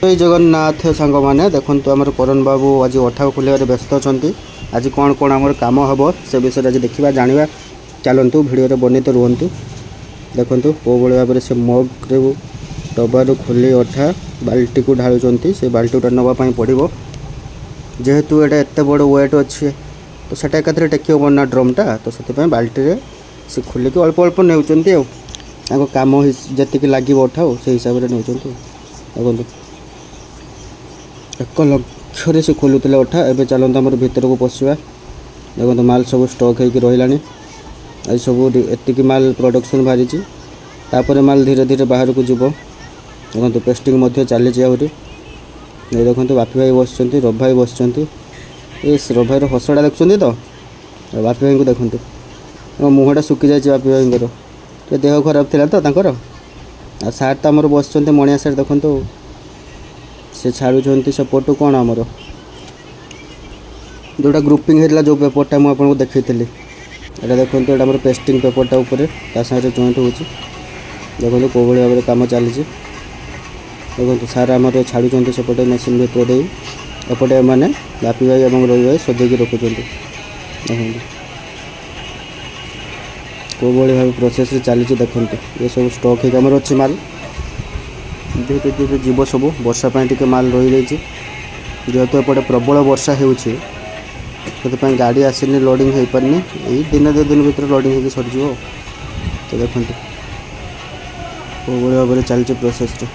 ଜୟ ଜଗନ୍ନାଥ ସାଙ୍ଗମାନେ। ଦେଖନ୍ତୁ, ଆମର କରଣ ବାବୁ ଆଜି ଅଠା ଖୋଲିବାରେ ବ୍ୟସ୍ତ ଅଛନ୍ତି। ଆଜି କ'ଣ କ'ଣ ଆମର କାମ ହେବ, ସେ ବିଷୟରେ ଆଜି ଦେଖିବା, ଜାଣିବା। ଚାଲନ୍ତୁ, ଭିଡ଼ିଓରେ ବନିତ ରୁହନ୍ତୁ। ଦେଖନ୍ତୁ, କେଉଁଭଳି ଭାବରେ ସେ ମଗ୍ରେ ଡବାରୁ ଖୋଲି ଅଠା ବାଲ୍ଟିକୁ ଢାଳୁଛନ୍ତି। ସେ ବାଲ୍ଟିଟା ନେବା ପାଇଁ ପଡ଼ିବ, ଯେହେତୁ ଏଇଟା ଏତେ ବଡ଼ ୱେଟ୍ ଅଛି, ତ ସେଟା ଏକାଥରେ ଟେକି ହେବନି ନା ଡ୍ରମ୍ଟା। ତ ସେଥିପାଇଁ ବାଲ୍ଟିରେ ସେ ଖୋଲିକି ଅଳ୍ପ ଅଳ୍ପ ନେଉଛନ୍ତି ଆଉ ତାଙ୍କ କାମ ଯେତିକି ଲାଗିବ ଅଠା ଆଉ ସେଇ ହିସାବରେ ନେଉଛନ୍ତି। ଦେଖନ୍ତୁ, ଏକ ଲକ୍ଷରେ ସେ ଖୋଲୁଥିଲେ ଅଠା। ଏବେ ଚାଲନ୍ତୁ, ଆମର ଭିତରକୁ ପଶିବା। ଦେଖନ୍ତୁ, ମାଲ ସବୁ ଷ୍ଟକ୍ ହେଇକି ରହିଲାଣି। ଆଜି ସବୁ ଏତିକି ମାଲ ପ୍ରଡକ୍ସନ୍ ବାହାରିଛି, ତାପରେ ମାଲ ଧୀରେ ଧୀରେ ବାହାରକୁ ଯିବ। ଦେଖନ୍ତୁ, ପେଷ୍ଟିଂ ମଧ୍ୟ ଚାଲିଛି ଆହୁରି। ଏ ଦେଖନ୍ତୁ, ବାପି ଭାଇ ବସିଛନ୍ତି, ରବି ଭାଇ ବସିଛନ୍ତି। ଏ ରବି ଭାଇର ହସଟା ଦେଖୁଛନ୍ତି ତ? ଆଉ ବାପି ଭାଇଙ୍କୁ ଦେଖନ୍ତୁ, ତାଙ୍କ ମୁହଁଟା ଶୁଖି ଯାଇଛି ବାପି ଭାଇଙ୍କର। ଟିକେ ଦେହ ଖରାପ ଥିଲା ତ ତାଙ୍କର। ଆଉ ସାର୍ ତ ଆମର ବସିଛନ୍ତି, ମଣିଆ ସାର୍। ଦେଖନ୍ତୁ, ସେ ଛାଡ଼ୁଛନ୍ତି ସେପଟୁ କ'ଣ ଆମର ଯେଉଁଟା ଗ୍ରୁପିଂ ହେଇଥିଲା, ଯେଉଁ ପେପରଟା ମୁଁ ଆପଣଙ୍କୁ ଦେଖେଇଥିଲି। ଏଇଟା ଦେଖନ୍ତୁ, ଏଇଟା ଆମର ପେଷ୍ଟିଂ ପେପରଟା ଉପରେ ତା ସାଙ୍ଗରେ ଜଏଣ୍ଟ ହେଉଛି। ଦେଖନ୍ତୁ, କେଉଁଭଳି ଭାବରେ କାମ ଚାଲିଛି। ଦେଖନ୍ତୁ, ସାର୍ ଆମର ଛାଡ଼ୁଛନ୍ତି ସେପଟେ ମେସିନ୍ ଭିତରେ ଦେଇ। ଏପଟେ ଏମାନେ ବାପି ଭାଇ ଏବଂ ରବି ଭାଇ ସଜେଇକି ରଖୁଛନ୍ତି। ଦେଖନ୍ତୁ, କେଉଁଭଳି ଭାବେ ପ୍ରୋସେସ୍ରେ ଚାଲିଛି। ଦେଖନ୍ତୁ, ଏ ସବୁ ଷ୍ଟକ୍ ହେଇକି ଆମର ଅଛି ମାଲ। ଧୀରେ ଧୀରେ ଯିବ ସବୁ। ବର୍ଷା ପାଇଁ ଟିକେ ମାଲ ରହିଯାଇଛି। ଯେହେତୁ ଏପଟେ ପ୍ରବଳ ବର୍ଷା ହେଉଛି, ସେଥିପାଇଁ ଗାଡ଼ି ଆସିନି, ଲୋଡ଼ିଂ ହେଇପାରିନି। ଏଇ ଦିନେ 2 ଦିନ ଭିତରେ ଲୋଡ଼ିଂ ହେଇକି ସରିଯିବ ଆଉ। ତ ଦେଖନ୍ତୁ, କେଉଁଭଳି ଭାବରେ ଚାଲିଛି ପ୍ରୋସେସ୍ରେ।